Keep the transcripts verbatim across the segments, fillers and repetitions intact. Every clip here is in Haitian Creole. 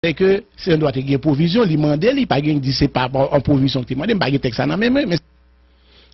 Sèke se yon dwa te gen pwovizyon, li mande li, pa gen di se pa yon pwovizyon ki te mande, m pa gen tèks sa nan men mwen, men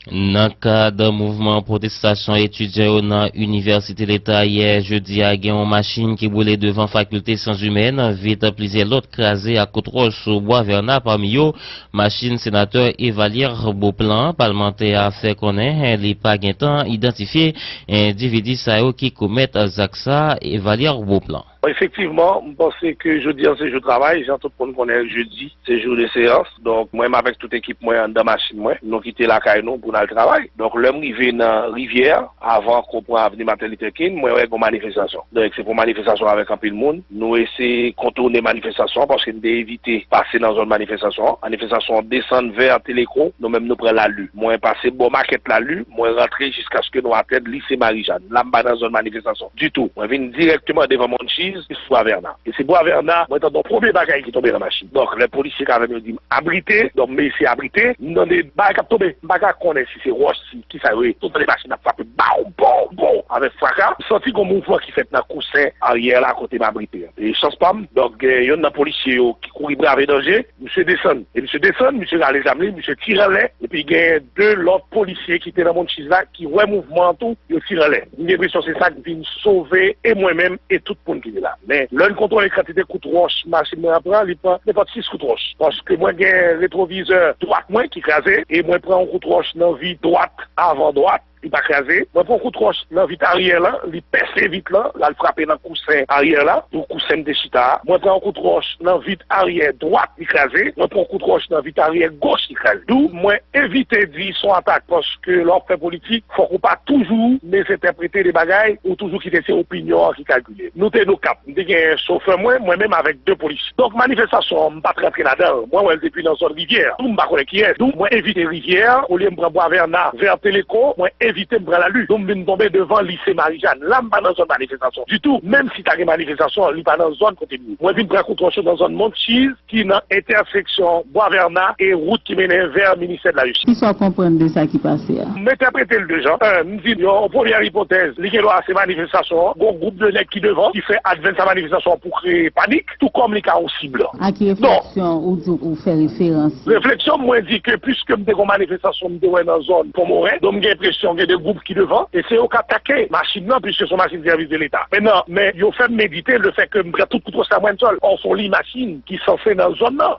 Nan kad mouvman pwotestasyon etidyan yo nan Inivèsite Leta yè jedi a, gen yon machin ki boule devan Fakilte Syans Imèn, vit plizyè lòt kraze ak kout wòch sou Bwa Vèna, pami yo machin senatè Evalière Beauplan. Palmantè a fè konnen li pa gentan idantifye endividi sa yo ki komèt zak sa, Evalière Beauplan. Efektivman, m panse ke jodi a se jou travay, jan tout moun konnen jedi se jou de seyans. Donk, mwen menm avèk tout ekip mwen anndan machin mwen, nou kite lakay nou pou n al travay. Donk, lè m rive nan Rivyè, avan ke w pran avni Martin Luther King, mwen wè gen yon manifestasyon. Donk, se pou manifestasyon avèk anpil moun. Nou eseye kontounen manifestasyon an paske n te evite pase nan zòn manifestasyon an. Manifestasyon an desann vè Teleko, nou menm nou pran Lali. Mwen pase bò makèt Lali, mwen rantre jiskaske nou atenn Lise Marijàn. La, m pa nan zòn manifestasyon ditou. Mwen vin dirèkteman devan Monchiz, sou Bwa Vèna. E se Bwa Vèna, mwen tande yon premye bagay ki tonbe nan machin. Donk, lè polisye k avè m yo di m abrite, donk m eseye abrite, m tande bagay k ap tonbe. M pa ka konnen si se wòch, si kisa yo ye. M tande machin ap frape, baw, baw, baw, avèk fraka. M santi gen yon mouvman ki fèt nan kousen aryè la kote m abrite a. E chans pa m, donk, gen yonn nan polisye yo ki kouri brave danje, misye desann. E misye desann, misye rale zam li, misye tire anlè. Epi gen de lòt polisye ki te nan Monchiz la ki wè mouvman an tou, yo tire anlè. M gen enpresyon se sa k vin sove e mwen menm e tout moun ki te la. Men, lè n kontwole kantite kout wòch machin mwen an pran, li pran nenpòt sis kout wòch. Paske mwen gen retwovizè dwat mwen ki kraze, e mwen pran yon kout wòch nan vit dwat, avan dwat, li pa kraze. Mwen pran yon kout wòch nan vit aryè lan, li pèse vit lan, l al frape nan kousen aryè la, sou kousen m te chita a. Mwen pran yon kout wòch nan vit aryè dwat, li kraze. Mwen pran yon kout wòch nan vit aryè goch, li kraze. Dou, mwen evite di se yon atak, paske lè w ap fè politik, fòk ou pa toujou mezentèprete de bagay, ou toujou kite se opinyon an ki kalkile. Nou te nan Okap, m te gen chofè mwen, mwen menm avèk de polisye. Donk, manifestasyon an, m pa t rantre ladan l. Mwen wè l depi nan zòn Rivyè. Dou, m pa konnen kiyès. Dou, mwen evite Rivyè, olye m pran Bwa Vèna, vè Teleko, mwen evite m pran Lali. Dou, m vin tonbe devan Lise Marijàn. La, m pa nan zòn manifestasyon ditou. Menm si ta gen manifestasyon, li pa nan zòn kote m ye. Mwen vin pran kout wòch yo nan zòn Monchiz, ki nan entèseksyon Bwa Vèna e wout ki mennen vè ministè de la jistis. Kisa w konprann de sa ki pase a? M entèprete l de jan. En, m di, yon premyè ipotèz, li gen dwa se manifestasyon an. Gon gwoup de nèg ki devan, ki fè advance a manifestasyon an pou kreye panik, tou kòm li ka yon sib. A ki refleksyon ou di ou fè referans? Refleksyon mwen di ke piske m te gon manifestasyon m te wè nan zòn Pon Moren, donk m gen enpresyon gen de gwoup ki devan, e se yo k atake machin nan, piske se yon machin sèvis de Leta. Mentnan, men yo fè m medite lefètke m pran tout kout wòch la mwen sèl. Ò, se yon liy machin ki sanse nan zòn nan.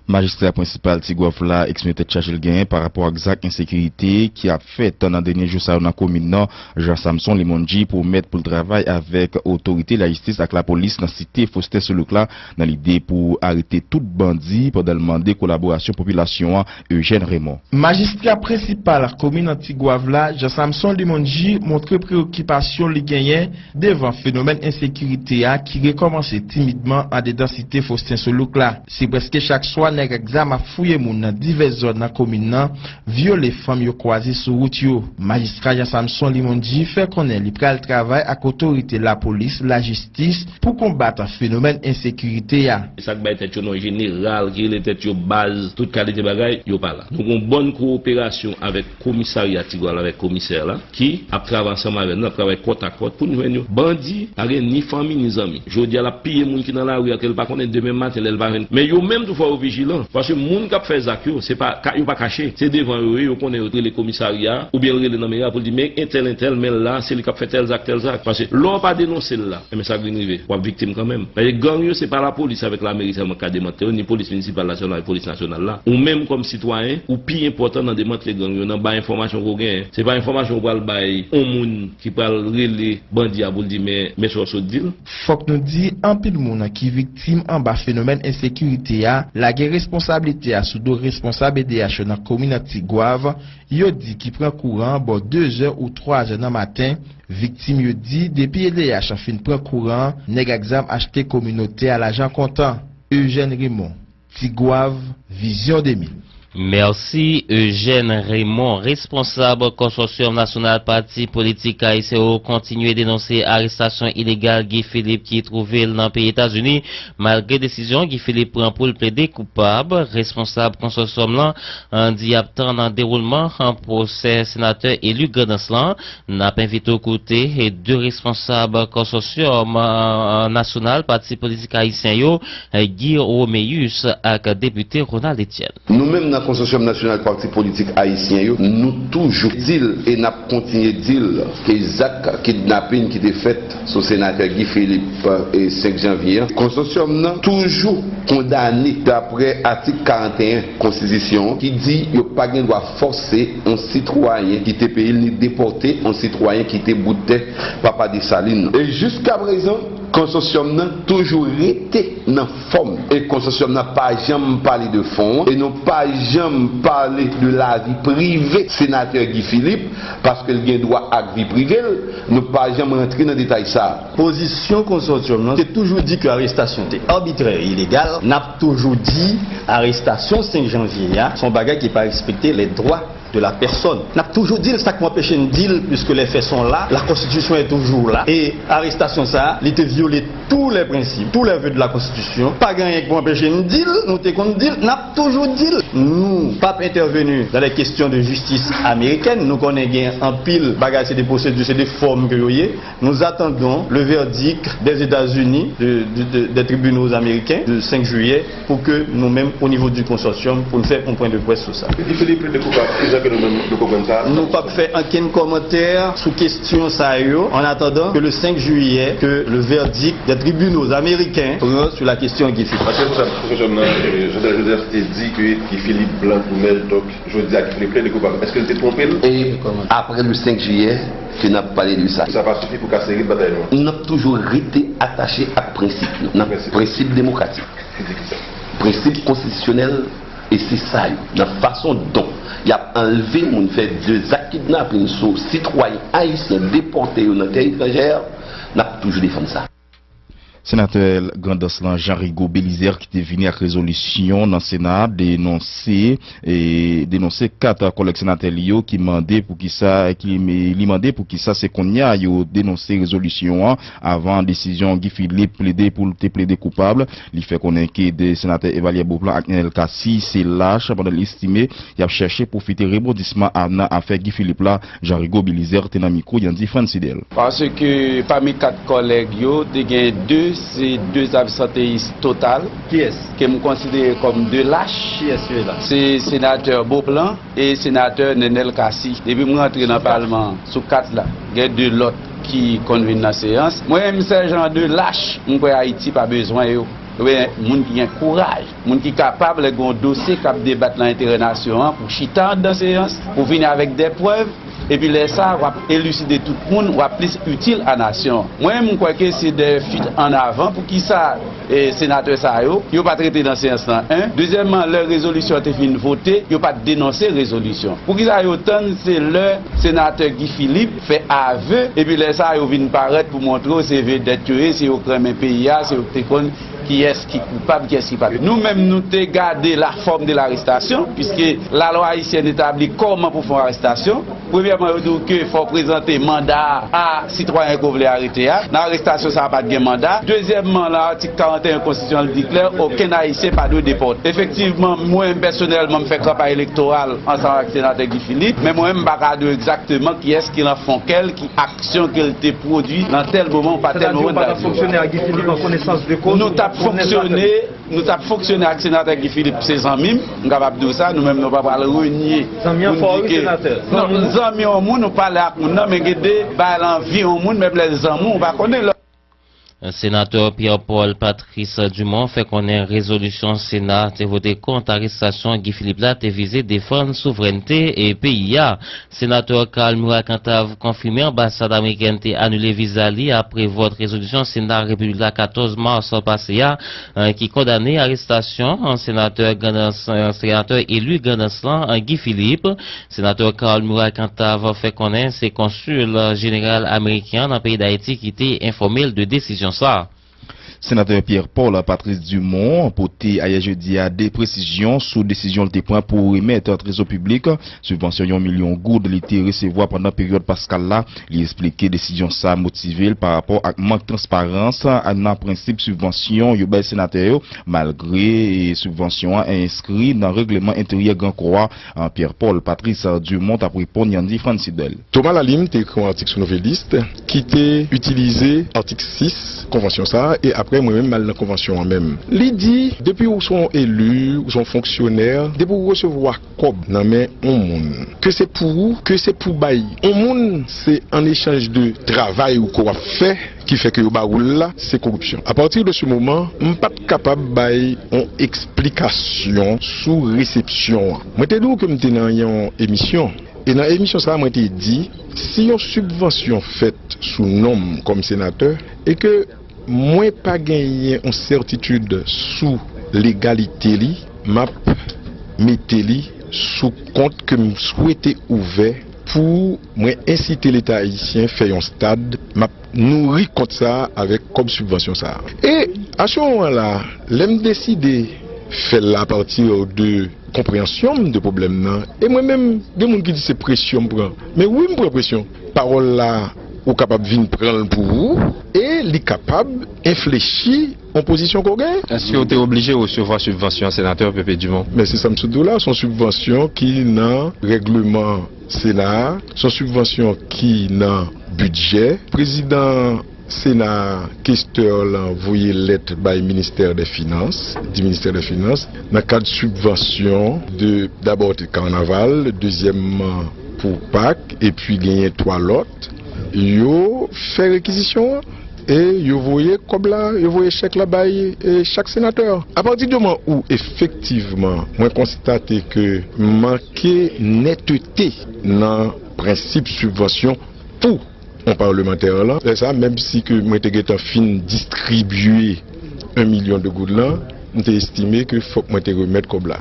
Majistra prensipal Ti Gwòf la eksprime tèt chaje l genyen pa rapò ak zak ensekirite ki ap fèt nan dènye jou sa yo nan komin nan. Jean Samson Limondji pwomèt pou l travay avèk otorite lajistis ak lapolis nan site Fosten Soulouk la nan lide pou arete tout bandi pandan l mande kolaborasyon popilasyon an. Eugène Raymond. Majistra prensipal komin Antigwav la, Jean Samson Limondji, montre preyokipasyon li genyen devan fenomèn ensekirite a ki rekòmanse timidman andedan site Fosten Soulouk la. Se prèske chak swa nèg ak zam ap fouye moun nan divès zòn nan komin nan, vyole fanm yo kwaze sou wout yo. Majistra Jean Samson Limondji fè konnen li pral travay ak otorite lapolis, lajistis pou konbat fenomèn ensekirite a. Sa k bay tèt yo non jeneral, ki rele tèt yo baz, tout kalite bagay, yo pa la. Nou gon bòn kowoperasyon avèk komisarya Tigwav la, avèk komisè la, ki ap travay ansanm avè n, ap travay kòtakòt pou n jwenn yo. Bandi pa gen ni fanmi ni zanmi. Jodi a l ap piye moun ki nan lari a ke l pa konnen demen maten lè l pa jwenn. Men yo menm tou fò yo vijilan, paske moun k ap fè zak yo, se pa, ka, yo pa kache. Se devan yo ye, yo konnen yo rele komisarya, oubyen l rele nan meri a pou l di, men entèl, entèl, men l la, se li k ap fè tèl zak, tèl zak. Paske lè w pa denonse l la, enben sa k vin rive, w ap viktim kanmenm. Paske gang yo, se pa lapolis avèk lameri sèlman k ka demantle yo, ni polis minisipal, nasyonal, polis nasyonal la. Ou menm kòm sitwayen, ou pi enpòtan nan demantle gang yo, nan bay enfòmasyon ke w genyen. Se pa enfòmasyon ou pral bay yon moun ki pral rele bandi a pou l di, men, men sa w sot di l. Fòk nou di, anpil moun ki viktim anba fenomèn ensekirite a lage responsablite a sou do responsab E D H yo nan komin Tigwav, yo di ki pran kouran bò de zè ou twa zè nan maten. Viktim yo di, depi E D H fin pran kouran, nèg ak zam achte kominote a lajan kontan. Eugène Raymond, Tigwav, Vizyon de mil. Mèsi, Eugène Raymond. Responsab Konsòsyòm Nasyonal Pati Politik Ayisyen yo kontinye denonse arestasyon ilegal Guy Philippe ki twouve l nan peyi Etazini. Malgre desizyon Guy Philippe pran pou l plede koupab, responsab konsòsyòm lan, an, di y ap tann dewoulman, an, pwosè senatè eli Grandans lan. N ap envite w koute, e, de responsab konsòsyòm, an, nasyonal Pati Politik Ayisyen yo, e, Guy Roméus ak depite Ronald Etienne. Nou menm nan Konsòsyòm Nasyonal Pati Politik Ayisyen yo, nou toujou di l e n ap kontinye di l ke zak kidnapin ki te fèt sou senatè Guy Philippe, e, senk janvye a, konsòsyòm nan toujou kondane daprè atik karanteyen konstitisyon an ki di yo pa gen dwa fòse yon sitwayen kite peyi l ni depòte yon sitwayen kite bout tè Papa Desalin nan. E jiskaprezan, konsòsyòm nan toujou rete nan fòm. E konsòsyòm nan pa janm pale de fon an, e nou pa janm pale de lavi prive senatè Guy Philippe, paske l gen dwa ak vi prive l, nou pa janm rantre nan detay sa a. Pozisyon konsòsyòm nan, se toujou di ke arestasyon te arbitrè e ilegal. N ap toujou di arestasyon senk janvye a, se yon bagay ki pa respekte les droits de la personne. N ap toujou di l, sa k pou anpeche n di l, puisque les faits sont là, la constitution est toujours là, e arestasyon sa a, li te vyole tous les principes, tous les vœux de la constitution. Pa gen anyen k pou anpeche n di l, nou te konn di l, n ap toujou di l. Nou p ap entèveni dans les questions de justice américaine. Nou konnen gen anpil bagay, se de pwosedi, se de fòm ke yo ye. Nous attendons le verdict des États-Unis, de, de, de, des tribunaux américains, de senk jiyè, pou ke nou menm, o nivo di konsòsyòm, pou n fè yon pwen de près sou sa. Guy Philippe plede koupab, e jan ke nou menm nou konprann sa. Nou p ap fè ankenn kòmantè sou kesyon sa yo, en attendant que le cinq juillet, que le verdict des tribunaux américains prend sur la question Guy Philippe. Paske responsab konsòsyòm nan, e, Jean-Daniel Joseph te di ke Guy Philippe blan koumèl, donk, jodi a Guy Philippe plede koupab. Èske l te twonpe l? E apre le senk jiyè, ke n ap pale de sa. Sa pa sifi pou kase rit batay nou an. N ap toujou rete atache ak prensip nou. Nan prensip demokratik. Ki di ki sa? Prensip konstitisyonèl, e se sa yo. Nan fason don y ap anlve moun, fè de zak kidnapin sou sitwayen ayisyen, depòte yo nan tè etranjè, n ap toujou defann sa. Senatè Grandans lan, Jean Rigaud Belizaire, ki te vini ak rezolisyon nan Sena a, denonse, e, denonse kat kòlèg senatè li yo ki mande poukisa, ki, li mande poukisa se kounye a yo denonse rezolisyon an, avan desizyon Guy Philippe plede pou l te plede koupab. Li fè konnen ke de senatè Evalière Beauplan ak Nenel Cassy se lach, pandan l estime y ap chèche pwofite rebondisman a nan afè Guy Philippe la. Jean Rigaud Belizaire te nan mikwo Yandy Francidel. Paske pami kat kòlèg yo, te gen de, se de absanteyis total, kiyès, ke m konsidere kòm de lach. Kiyès yo ye la? Se senatè Beauplan e senatè Nenel Cassy. Depi m rantre nan palman an, sou kat la, gen de lòt ki konn vin nan seyans. Mwen menm, sèl jan de lach m kwè Ayiti pa bezwen yo. Oubyen moun ki gen kouraj, moun ki kapab, lè gen yon dosye k ap debat nan enterè nasyon an, pou chita anndan seyans, pou vini avèk de prèv, epi lè sa a, w ap eliside tout moun, w ap plis itil a nasyon an. Mwen menm, m kwè ke se de fuite en avant. Poukisa, e, senatè sa yo, yo pa t rete nan seyans lan, en? Dezyèmman, lè rezolisyon an te fin vote, yo pa t denonse rezolisyon. Poukisa yo tann se lè senatè Guy Philippe fè ave, epi lè sa a, yo vin parèt pou montre w se vedèt yo ye, se yo k renmen peyi a, se yo k te konn kiyès ki koupab, kiyès ki pa. Nou menm, nou te gade la forme de l'arrestation, puisque la loi haïtienne établit kòman pou fè yon arestasyon. Premyèman, yo di w ke fò w prezante manda a sitwayen ke w vle arete a. Nan arestasyon sa a, pa t gen manda. Dezyèmman, nan atik karanteyen konstitisyon an, li di klè, okenn Ayisyen pa dwe depòte. Efektivman, mwen menm pèsonèlman, m fè kanpay elektoral ansanm ak senatè Guy Philippe, men mwen menm, m pa ka di w egzakteman kiyès ki nan fon kè l, ki aksyon ke l te pwodui nan tèl moman ou pa tèl moman nan lavi. Sètadi, ou pa t ap fonksyone ak Guy Philippe an konesans de koz? Nou t ap fonksyone, nou t ap fonksyone ak senatè Guy Philippe, se zanmi m, m kapab di w sa, nou menm nou pa pral renye pou n di ke, non, zanmi yon moun, ou pale ak moun nan, men gen de bagay nan vi yon moun, menm lè l zanmi w, ou pa konnen lè. Senatè Pierre Paul Patrice Dumont fè konnen rezolisyon Sena te vote kont arestasyon Guy Philippe la te vize defann souvrènte e peyi a. Senatè Carl Murat Cantave konfime anbasad amerikèn te anile viza li apre vòt rezolisyon Sena Repiblik la katòz mas pase a, eh, ki kondane arestasyon, eh, senatè Grandans, eh, senatè eli Grandans lan, eh, Guy Philippe. Senatè Carl Murat Cantave fè konnen se konsil jeneral ameriken an nan peyi Dayiti ki te enfòme l de desizyon sa a. Senatè Pierre Paul Patrice Dumont pote ayè jedi a de presizyon sou desizyon l te pran pou remèt Trezò piblik sibvansyon yon milyon goud li te resevwa pandan peryòd paskal la. Li esplike desizyon sa a motive l pa rapò ak mank transparans nan prensip sibvansyon yo bay senatè yo, malgre sibvansyon an enskri nan règleman enteryè Gran Kò a. Pierre Paul Patrice Dumont ap reponn Yandy Francidel. Thomas Lalim te ekri yon atik sou Nouvelliste ki te itilize atik sis konvansyon sa a, e apre mwen menm m al nan konvansyon an menm. Li di, depi ou se yon eli, ou se yon fonksyonè, depi ou resevwa kòb nan men yon moun, ke se pou ou, ke se pou bay yon moun, se an echanj de travay ou ke w ap fè ki fè ke yo ba ou l la, se koripsyon. Apati de se moman, m pa t kapab bay yon eksplikasyon sou resepsyon an. Mwen te di w ke m te nan yon emisyon. E nan emisyon sa a, mwen te di, si yon sibvansyon fèt sou non m kòm senatè, e ke mwen pa genyen yon sètitid sou legalite li, m ap mete li sou kont ke m swete ouvè pou mwen ensite Leta ayisyen fè yon stad, m ap nouri kont sa a avèk kòb sibvansyon sa a. E a se moman la, lè m deside fè l apati de konpreyansyon m de pwoblèm nan, e mwen menm, gen moun ki di se presyon m pran. Men wi, m pran presyon. Pawòl la, ou kapab vin pran l pou ou, e li kapab enflechi yon pozisyon ke w genyen. Èske w te oblije resevwa sibvansyon an, Senatè P P Dumont? Men se sa m sot di w la, se yon sibvansyon ki nan règleman Sena a, se yon sibvansyon ki nan bidjè. Prezidan Sena a, Kester lan voye lèt bay Ministè dè Finans, di Ministè dè Finans, nan kad sibvansyon de, dabò te Kanaval, dezyèmman pou Pak, epi genyen twa lòt, yo fè rekizisyon an, e yo voye kòb la, yo voye chèk la bay, e, chak senatè. Apati de moman ou efektivman, mwen konstate ke manke nètete nan prensip sibvansyon pou yon palmantè lan. Lè sa, menm si ke mwen te gentan fin distribye yon milyon de goud lan, m te estime ke fòk mwen te remèt kòb la.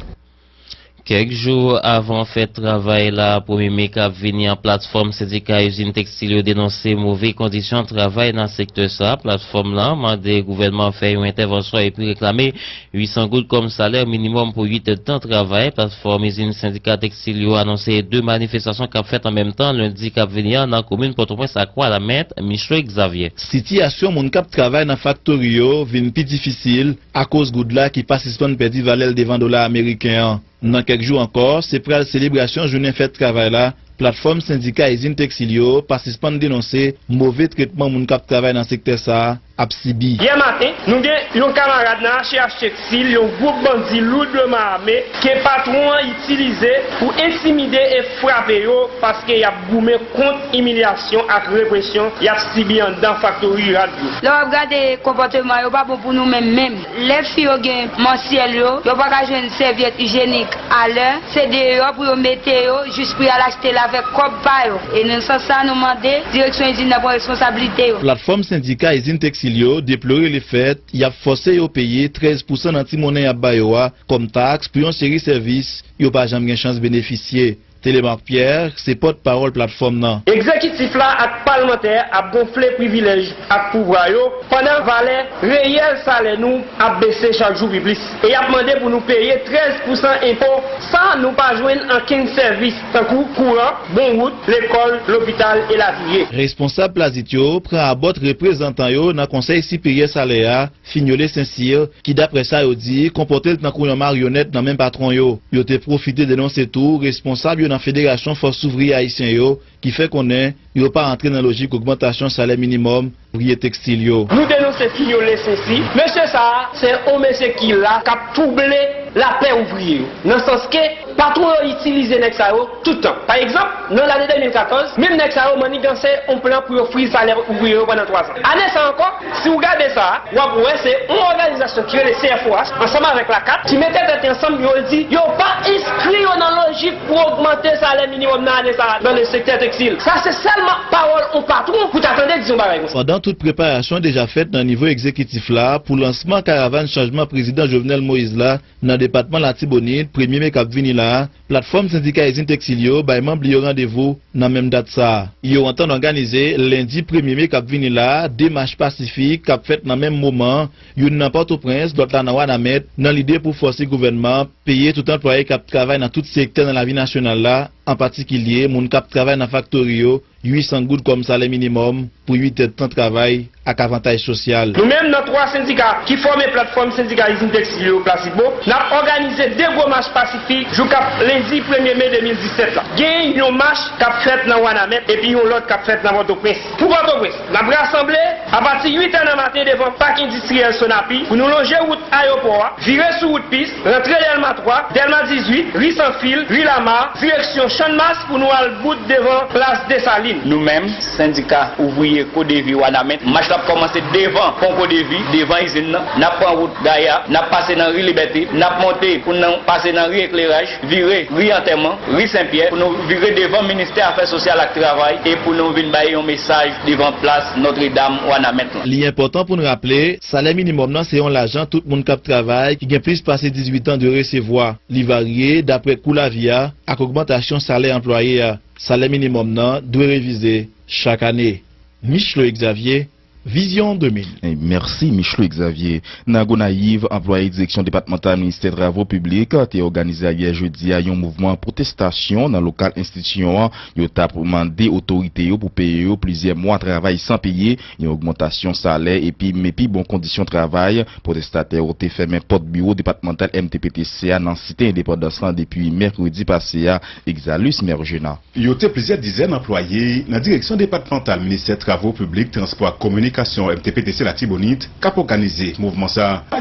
Kèk jou avan fèt travay la, premye me k ap vini an, platfòm sendika izin tekstil yo denonse move kondisyon travay nan sektè sa. Platfòm lan mande gouvènman an fè yon entèvansyon epi reklame uit san goud kòm salè minimòm pou uit èdtan travay. Platfòm izin sendika tekstil yo anonse de manifestasyon k ap fèt an menm tan lendi k ap vini an nan komin Pòtoprens ak Kwadamèt, Michel Xavier. Sitiyasyon moun k ap travay nan faktori yo vin pi difisil akoz goud la ki pa sispann pèdi valè l devan dola ameriken an. Nan kèk jou ankò, se pral selebrasyon jounen fèt travay la, platfòm sendika izin tekstil yo pa sispann denonse move tretman moun k ap travay nan sektè sa a ap sibi. Yè maten, nou gen yon kamarad nan H H Tekstil, yon gwoup bandi lourdman ame ke patwon an itilize pou entimide e frape yo paske y ap goumen kont imilyasyon ak represyon y ap sibi anndan faktori rad yo. Lè w ap gade konpòteman yo pa bon pou nou menm menm. Lè fi yo gen mansyèl yo, yo pa ka jwenn sèvyèt ijyenik alè, se deyò pou yo mete yo jis pou y al achte l avèk kòb pa yo. E nan sans sa, nou mande direksyon izin nan pran responsablite yo. Platfòm sendika izin tekstil yo deplore lefèt y ap fòse yo peye trèz pousan nan ti monnen y ap ba yo a kòm taks pou yon seri sèvis yo pa janm gen chans benefisye. Télémaque Pierre se pòtpawòl platfòm nan. Egzekitif la ak palmantè ap gonfle privilèj ak pouvwa yo, pandan valè reyèl salè nou ap bese chak jou pi plis. E y ap mande pou nou peye trèz pousan enpo. Sa nou pa jwenn ankenn sèvis, tankou kouran, bon wout, lekòl, lopital, elatriye. Responsab Plazit yo pran abòt reprezantan yo nan Konsèy Siperyè Salè a, Fignolé Saint-Cyr, ki, daprè sa yo di, konpòte l tankou yon maryonèt nan men patwon yo. Yo te pwofite denonse tou responsab yo nan Federasyon Fòs Ouvriyè Ayisyen yo, ki fè konnen yo pa antre nan lojik ogmantasyon salè minimòm ouvriye tekstil yo. Nou denonse Fignolé Saint-Cyr. Mesye sa a, se yon mesye ki la, k ap twouble lapè ouvriye yo. Nan sans ke patwon yo itilize nèg sa yo tout tan. Pa egzanp, nan lane de mil katòz, menm nèg sa yo manniganse yon plan pou yo friz salè ouvriye yo pandan twa zan. Ane sa a ankò, si w gade sa, w ap wè se yon òganizasyon ki rele C F O H, ansanm avèk la kat, ki mete tèt yo ansanm, yo di yo pa enskri yo nan lojik pou ogmante salè minimòm nan ane sa a nan le sektè tekstil. Sa se sèlman pawòl yon patwon pou ta tande di yon bagay konsa. Pandan tout preparasyon deja fèt nan nivo egzekitif la pou lansman karavàn chanjman prezidan Jovenel Moïse la nan depatman Latibonit, premye me k ap vini la a, Platfòm sendika izin tekstil yo bay manm li yo randevou nan menm dat sa a. Yo antann òganize lendi premye me k ap vini la a de mach pasifik k ap fèt nan menm moman an, youn nan Pòtoprens, lòt la nan Wanament, nan lide pou fòse gouvènman an peye tout anplwaye k ap travay nan tout sektè nan lavi nasyonal la, an patikilye moun k ap travay nan faktori yo, uit san goud kòm salè minimòm pou uit èdtan travay ak avantaj sosyal. Nou menm, nan twa sendika ki fòme platfòm sendika izin tekstil yo Placidbo, n ap òganize de gwo mach pasifik jou k ap lendi premye me de mil disèt la. Gen yon mach k ap fèt nan Wanament epi yon lòt k ap fèt nan Pòtoprens. Pou Pòtoprens, n ap rasanble apati uit è nan maten devan pak endistriyèl Sonapi pou nou lonje wout ayewopò a, vire sou wout Pis, rantre Dèlma twa, Dèlma dizuit, ri Sanfil, ri Lama, direksyon Channmas pou nou al bout devan plas Desalin. Nou menm, sendika ouvriye Kodevi Wanament, mach la ap kòmanse devan pon Kodevi, devan izin nan. N ap pran wout Gaya, n ap pase nan ri Libète, n ap monte pou n pase nan ri Ekleraj, vire ri Antèman, ri Senpyè, pou nou vire devan Ministè Afè Sosyal ak Travay e pou nou vin bay yon mesaj devan plas Nòtredam Wanament lan. Li enpòtan pou n raple, salè minimòm nan se yon lajan tout moun k ap travay ki gen plis pase dizuit an dwe resevwa. Li varye dapre kou lavi a ak ogmantasyon salè anplwaye a. Salè minimòm nan dwe revize chak ane. Michlo Xavier, Vizyon de mil. Mèsi, Michlo Xavier. Nan Gonayiv, anplwaye Direksyon Depatmantal Ministè Travo Piblik te òganize ayè jedi a yon mouvman pwotestasyon nan lokal enstitisyon an. Yo t ap mande otorite yo pou peye yo plizyè mwa travay san peye, yon ogmantasyon salè epi men pi bon kondisyon travay. Pwotestatè yo te fèmen pòt biwo depatmantal M T P T C a nan Site Endepandans lan depi mèkredi pase a. Exalus Mergena. Yo te plizyè dizèn anplwaye nan Direksyon Depatmantal Ministè Travo Piblik, Transpò ak Kominikasyon, M T P T C, Latibonit, k ap òganize mouvman sa a.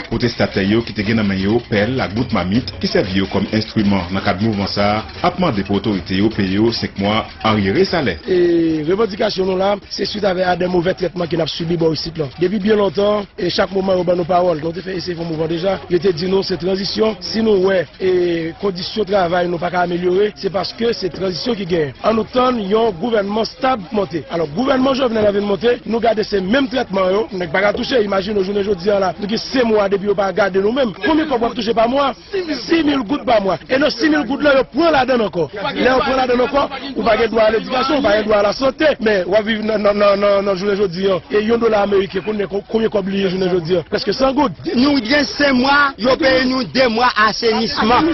Pwotestatè yo ki te gen nan men yo pèl ak bout mamit ki sèvi yo kòm enstriman nan kad mouvman sa a, ap mande pou otorite yo peye yo senk mwa aryere salè. E revandikasyon nou la, se swit avè a de movè trètman ke n ap sibi bò isit lan. Depi byen lontan, e chak moman yo ban nou pawòl. Nou te fè eseye fè yon mouvman deja. Yo te di nou se tranzisyon. Si nou wè e kondisyon travay nou pa ka amelyore, se paske se tranzisyon ki genyen. An nou tann yon gouvènman stab monte. Alò, gouvènman Jovenel la vin monte, nou gade se menm trètman yo, nèg pa ka touche. Imajine w jounen jodi a la, nou gen senk mwa depi yo pa gade nou menm. Konbyen kòb w ap touche pa mwa? Sis mil goud pa mwa. E nan sis mil goud lan, yo pran ladann ankò. Lè yo pran ladann ankò, ou pa gen dwa a ledikasyon, ou pa gen dwa a lasante. Men, w ap viv nan, nan, nan, nan, nan jounen jodi a. E yon dola ameriken, konbyen, konbyen kòb li ye jounen jodi a? Prèske san goud. Nou gen senk mwa, yo peye nou de mwa asenisman.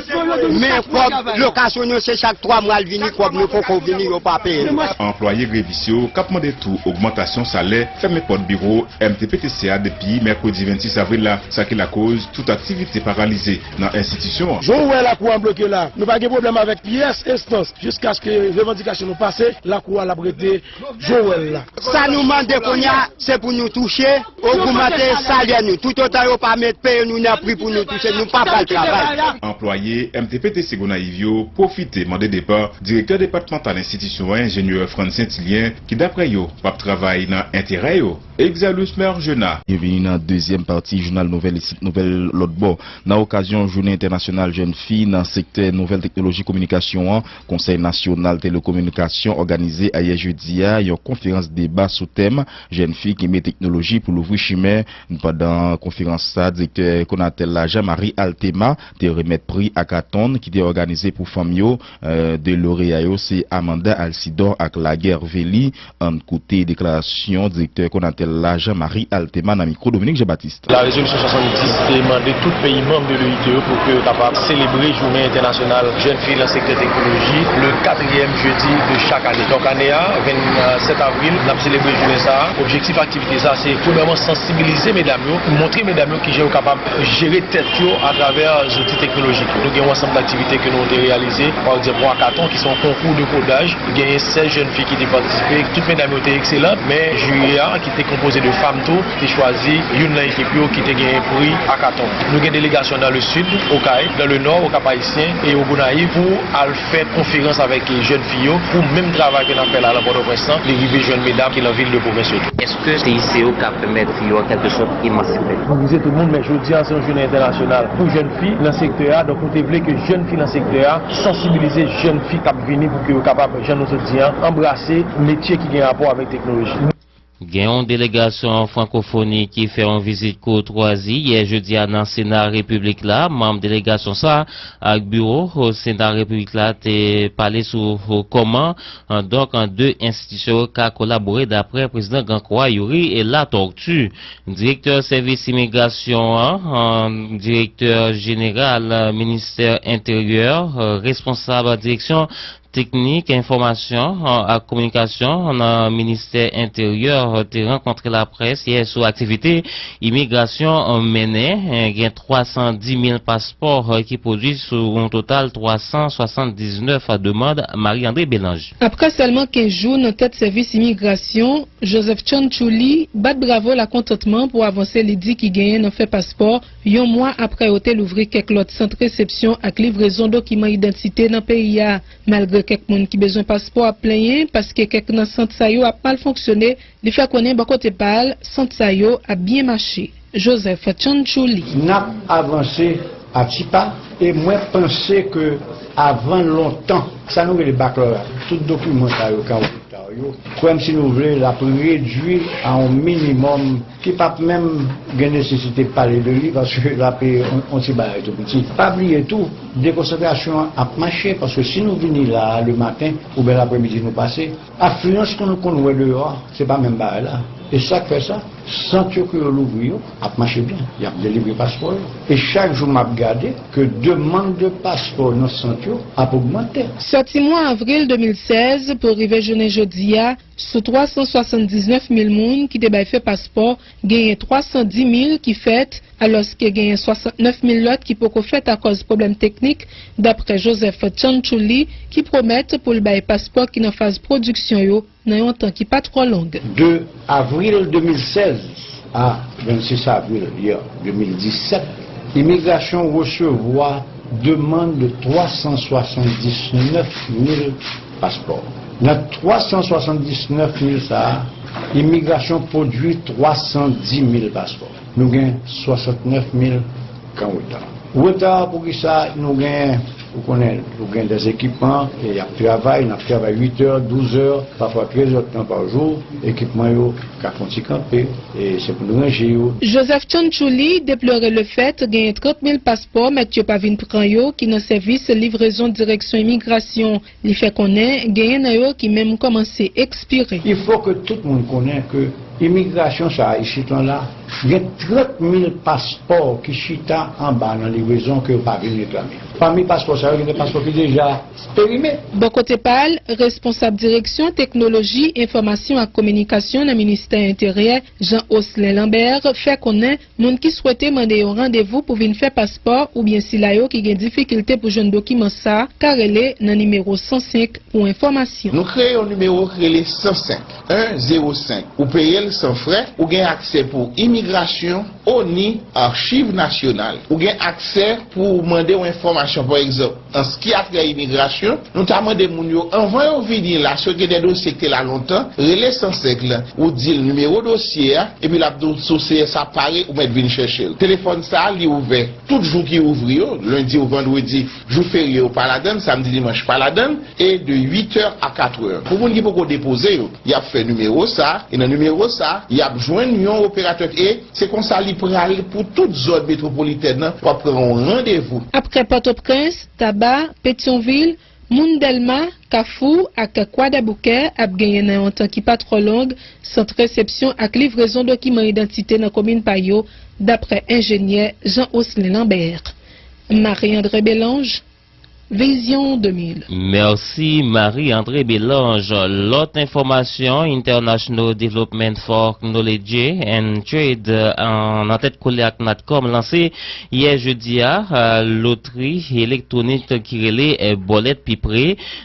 Men kòb lokasyon nou se chak twa mwa l vini, kòb nou poko vini, yo pa peye nou. Anplwaye grevis yo k ap mande tou ogmantasyon salè fèmen pòt biwo M T P T C a depi mèkredi vennsis avril la, sa ki lakoz tout aktivite paralize nan enstitisyon an. Jan w wè lakou an bloke la, nou pa gen pwoblèm avèk pyès enstans jiskaske revandikasyon nou pase, lakou a l ap rete jan w wè l la. Sa nou mande kounye a, se pou nou touche, ogmante salè nou. Toutotan yo pa met peye nou nan pri pou nou touche, nou pa pral travay. Anplwaye M T P T C Gonayiv yo pwofite mande depa direktè depatmantal enstitisyon an, enjenyè Frantz Saint-Hilien, ki daprè yo p ap travay nan enterè yo. Exalus Mergena. Byenvini nan dezyèm pati jounal nouvèl isit Nouvèl Lòtbò. Nan okazyon Jounen Entènasyonal Jèn Fi nan sektè nouvèl teknoloji kominikasyon an, Konsèy Nasyonal Telekominikasyon òganize ayè jedi a yon konferans deba sou tèm Jèn fi ki met teknoloji pou louvri chimen. Pandan konferans sa, direktè Conatel la, Jean Marie Altema, te remèt pri Hackathon ki te òganize pou fanm yo. De loreya yo se Amanda Alcidor ak Laguerre Veli. Ann koute deklarasyon direktè Conatel la, Jean Marie Altema, nan mikwo Dominique Jean Baptiste. La rezolisyon swasanndis te mande tout peyi manm de l'O I T yo pou ke yo kapab selebre jounen entènasyonal jèn fi nan sektè teknoloji le katriyèm jedi de chak ane. Donk ane a, vennsèt avril, n ap selebre jounen sa a. Objektif aktivite sa a se premyèman sansibilize medam yo, montre medam yo kijan yo kapab jere tèt yo atravè zouti teknolojik yo. Nou gen yon ansanm daktivite ke nou te reyalize, pa egzanp yon hackathon ki se yon konkou de kodaj. Genyen sèz jèn fi ki te patisipe. Tout medam yo te ekselan, men jiri a ki te konpoze de fanm tou, te chwazi youn nan ekip yo ki te genyen pri Hackathon. Nou gen delegasyon dans le sud, Okay, dans le nord, Okap Ayisyen, e o Gonayiv pou al fè konferans avèk jèn fi yo pou menm travay ke n ap fè la nan Pòtoprens lan, li rive jwenn medam ki nan vil de pwovens yo tou. Èske se I C yo k ap pèmèt fi yo an kèlke sòt emansipe? Mobilize tout moun, men jodi a se yon jounen entènasyonal pou jèn fi nan sektè a. Donk nou te vle ke jèn fi nan sektè a sansibilize jèn fi k ap vini pou ke yo kapab, jan nou sot di an, anbrase metye ki gen rapò avèk teknoloji. Gen yon delegasyon frankofoni ki fè yon vizit koutwazi yè jedi a nan Sena Repiblik la. Manm delegasyon sa ak biwo Sena Repiblik la te pale sou kòman, donk, de enstitisyon yo ka kolabore, daprè prezidan Gran Kò a, Youri Latortue. Direktè sèvis imigrasyon an, direktè jeneral ministè enteryè, responsab direksyon teknik, enfòmasyon ak kominikasyon nan ministè enteryè te rankontre laprès yè sou aktivite imigrasyon mennen. Gen twa san di mil paspò ki pwodui sou yon total twa san swasann diznèf demann. Marie André Belange. Apre sèlman kenz jou nan tèt sèvis imigrasyon, Joseph Cianciulli bat bravo lakontantman pou avanse li di ki genyen nan fè paspò, yon mwa apre yo te louvri kèk lòt sant resepsyon ak livrezon dokiman idantite nan peyi a. Malgre kèk moun ki bezwen paspò ap plenyen paske kèk nan sant sa yo ap mal fonksyone, li fè konnen bò kote pa l, sant sa yo ap byen mache. Joseph Cianciulli. N ap avanse a ti pa, e mwen panse ke avan lontan, sa nou rele baklòya, tout dokiman sa yo k an reta yo, kwè m si nou vle, l ap redui a yon minimòm ki p ap menm gen nesesite pale de li, paske l ap yon, yon ti bagay tou piti. Pa bliye tou, dekonsantrasyon an ap mache, paske si nou vini la a lematen oubyen lapremidi nou pase, afliyans ke nou konn wè deyò a, se pa menm bagay la. E sa k fè sa? Sant yo ke yo louvri yo ap mache byen. Y ap delivre paspò yo. E chak jou m ap gade ke demann de paspò nan sant yo ap ogmante. Sòti mwa avril de mil sèz pou rive jounen jodi a, sou twa san swasann diznèf mil moun ki te bay fè paspò, genyen twa san di mil ki fèt, alòske genyen swasantnèf mil lòt ki poko fèt akòz pwoblèm teknik, daprè Joseph Cianciulli, ki pwomèt pou l bay paspò ki nan faz pwodiksyon yo nan yon tan ki pa twò long. De avril de mil sèz a vennsis avril, yè, de mil disèt, imigrasyon resevwa demann de twa san swasann diznèf mil paspò. Nan twa san swasann diznèf mil sa a, imigrasyon pwodui twa san di mil paspò. Nou gen swasantnèf mil k an reta. Reta, poukisa nou gen, ou konnen, nou gen dèzekipman, e y ap travay, n ap travay uit è, douz è, pafwa trèz è tan pa jou, ekipman yo ka fè yon ti kanpe, e se pou nou ranje yo. Joseph Cianciulli deplore lefèt genyen trant mil paspò mèt yo pa vin pran yo ki nan sèvis livrezon direksyon imigrasyon. Li fè konnen genyen nan yo ki menm kòmanse ekspire. Il faut que tout moun konnen ke imigrasyon sa a isit lan la, gen trant mil paspò ki chita anba nan livrezon ke yo pa vin reklame. Pami paspò sa yo, gen de paspò ki deja perime. Bò kote pa l, responsab direksyon teknoloji, enfòmasyon ak kominikasyon nan ministè enteryè, Jean Oslin Lambert, fè konnen moun ki swete mande yon randevou pou vin fè paspò oubyen sila yo ki gen difikilte pou jwenn dokiman sa a ka rele nan nimewo san senk pou enfòmasyon. Nou kreye yon nimewo ki rele san senk, en zewo senk. Ou peye l san frè, ou gen aksè pou imigrasyon, oni, achiv nasyonal. Ou gen aksè pou mande yon enfòmasyon, pa egzanp, an s ki a trè imigrasyon, nou ta mande moun yo, anvan yo vini la, si yo gen de dosye ki te la lontan, rele san senk lan, ou di l nimewo dosye a, epi l ap di w si dosye sa pare, ou mèt vin chèche l. Telefòn sa a, li ouvè tout jou ki ouvri yo, lendi ou vandredi, jou ferye yo pa ladan l, samdi, dimanch pa ladan l, e de uit è a kat è. Pou moun ki poko depoze yo, y ap fè nimewo sa a, e nan nimewo sa a, y ap jwenn yon operatè, e se konsa li pral pou tout zòn metwopolitèn nan, w ap pran yon randevou. Apre Pòtoprens, Taba, Petyonvil, moun Dèlma, Kafou ak Kwadèboukè ap genyen nan yon tan ki pa twò long sant resepsyon ak livrezon dokiman idantite nan komin pa yo, daprè enjenyè Jean Oslin Lambert. Marie André Belange, Vizyon de mil. Mèsi, Marie André Belange. Lòt enfòmasyon, International Development for Knowledge and Trade, an, nan tèt kole ak Natcom, lanse yè jedi a, a, lotri elektwonik ki rele, e, Bòlèt Pi Pre.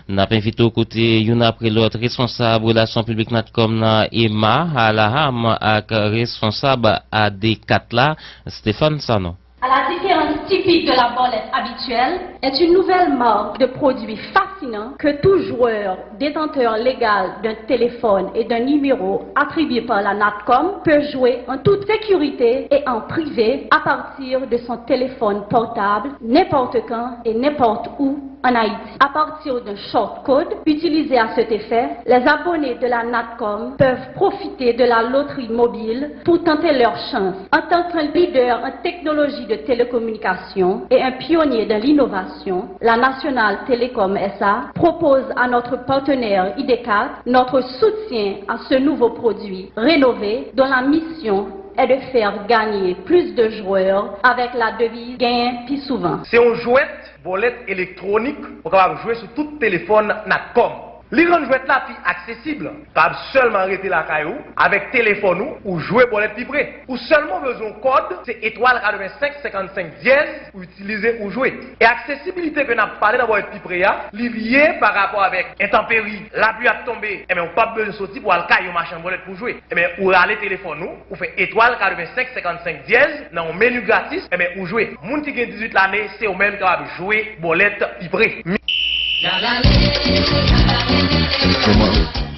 N ap envite w koute youn apre lòt responsab relasyon piblik Natcom nan, Emma Alaham, ak responsab A D kat la, Stéphane Sanon. À la différence typique de la bòlèt habituelle, est une nouvelle marque de produits fascinants que tout joueur détenteur légal d'un téléphone et d'un numéro attribué par la Natcom peut jouer en toute sécurité et en privé à partir de son téléphone portable, n'importe quand et n'importe où en Haïti. À partir d'un short code utilisé à cet effet, les abonnés de la Natcom peuvent profiter de la loterie mobile pour tenter leur chance. En tant qu'un leader en technologie de télécommunication et un pionnier dans l'innovation, la Nationale Télécom S A propose à notre partenaire I D quatre notre soutien à ce nouveau produit rénové dont la mission est de faire gagner plus de joueurs avec la devise gain plus souvent. Se yon jwèt bòlèt elektwonik ou kapab jwe sou tout telefòn Natcom. Li rann jwèt la pi aksesib. Kapab sèlman rete lakay ou, avèk telefòn ou, ou jwe bòlèt pi pre. Ou sèlman bezwen yon kòd, se etwal katrevensenk senkannsenk dyèz, ou itilize ou jwe. E aksesibilite ke n ap pale nan bòlèt pi pre a, li lye pa rapò avèk entanperi, lapli ap tonbe, enben ou p ap bezwen soti pou al kay yon machann bòlèt pou jwe. Enben ou rale telefòn ou, ou fè etwal katrevensenk senkannsenk dyèz nan yon meni gratis, enben ou jwe. Moun ki gen dizuit lane, se ou menm ki kapab jwe bòlèt pi pre. Moman,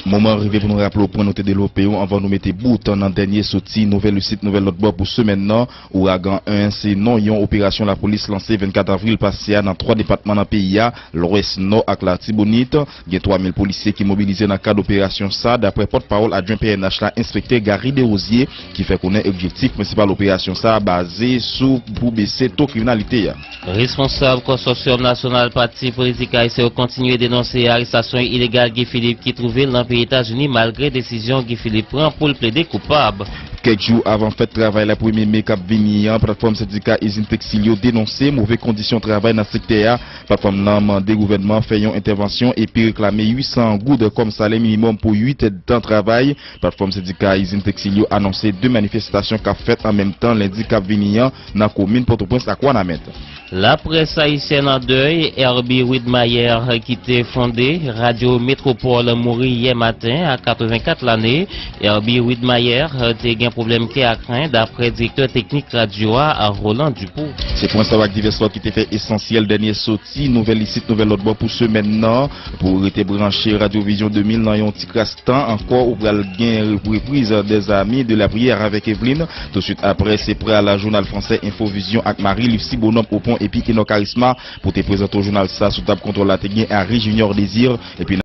moman rive pou nou raple w pwen nou te devlope yo anvan nou mete bout nan dènye soti nouvèl isit, nouvèl lòtbò pou semèn nan. Ouragan en se non yon operasyon lapolis lanse vennkat avril pase a nan twa depatman nan peyi a, Lwès, Nò ak Latibonit. Gen twa mil polisye ki mobilize nan kad operasyon sa, daprè pòtpawòl adjwen P N H la, enspektè Gary Desrosiers, ki fè konnen objektif prensipal operasyon sa a baze sou pou bese to kriminalite a. Responsab Konsòsyòm Nasyonal Pati Politik Ayisyen yo kontinye denonse arestasyon ilegal Guy Philippe ki twouve l nan peyi Etazini malgre desizyon Guy Philippe pran pou l plede koupab. Kèk jou avan fèt travay la premye me k ap vini an, platfòm sendika izin tekstil yo denonse move kondisyon travay nan sektè a. Platfòm nan mande gouvènman fè yon entèvansyon epi reklame uit san goud kòm salè minimòm pou uit èdtan travay. Platfòm sendika izin tekstil yo anonse de manifestasyon k ap fèt an menm tan lendi k ap vini an nan komin Pòtoprens ak Wanament. Laprès ayisyèn an dèy, Herbie Widmayer, ki te fonde Radyo Metropole, mouri yè maten a katrevenkat lane. Herbie Widmayer te gen pwoblèm kè ak ren, daprè direktè teknik radyo a, Roland Dupou. Se pwen sa yo ak divès lòt ki te fè esansyèl dènye soti nouvèl isit, nouvèl lòtbò pou semèn nan. Pou rete branche Radyo Vizyon de mil nan yon ti kras tan ankò, ou pral gen repriz Des Amis de la Prière avec Evelyne. Touswit aprè, se pral jounal fransè Info Vision ak Marie Lucie Bonhomme Opon epi Enoch Karisma pou te prezante w jounal sa sou tab kontwòl la te gen Harry Junior Désir. Epi